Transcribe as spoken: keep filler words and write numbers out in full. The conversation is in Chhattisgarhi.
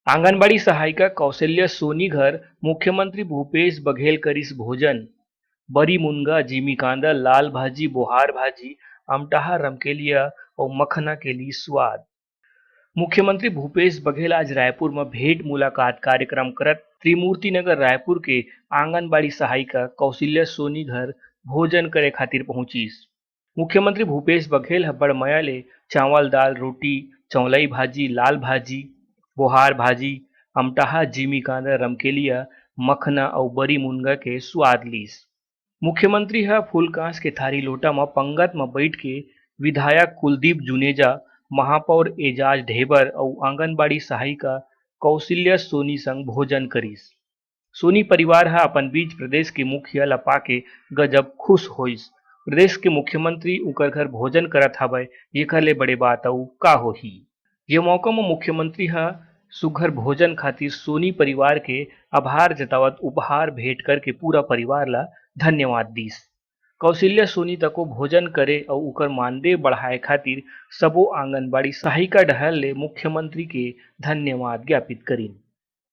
आंगनबाड़ी सहायिका कौशल्या सोनी घर मुख्यमंत्री भूपेश बघेल करिस भोजन। बरी मुनगा, जिमी कांदा, लाल भाजी, बोहार भाजी, अमटाहा रमकेलिया अउ मखना के ली स्वाद। मुख्यमंत्री भूपेश बघेल आज रायपुर म भेंट मुलाकात कार्यक्रम करत त्रिमूर्ति नगर रायपुर के आंगनबाड़ी सहायिका कौशल्या सोनी घर भोजन करे खातिर पहुंचिस। मुख्यमंत्री भूपेश बघेल ह बड़ मया ले चावल, दाल, रोटी, चौलाई भाजी, लाल भाजी, बोहार भाजी, अमटाहा, जिमी कांदा, रमकेलिया, मखना अउ बरी मुनगा के स्वाद लीस। मुख्यमंत्री ह फूलकांस के थारी लोटा म पंगत म बइठ के विधायक कुलदीप जुनेजा, महापौर एजाज ढेबर अउ आंगनबाड़ी सहायिका कौशल्या सोनी संग भोजन करिस। सोनी परिवार ह अपन बीच प्रदेश के मुखिया ल पाके गजब खुश होइस। प्रदेश के मुख्यमंत्री उंकर घर भोजन करत हवय, येकर ले बड़े बात अउ का होही। ये मौका म मुख्यमंत्री ह सुघर भोजन खातिर सोनी परिवार के आभार जतावत उपहार भेंट करके पूरा परिवार ल धन्यवाद दीस। कौशल्या सोनी तको भोजन करे अउ उकर मानदेय बढ़ाए खातिर सबो आंगनबाड़ी सहायिका डहर ले मुख्यमंत्री के धन्यवाद ज्ञापित करिन।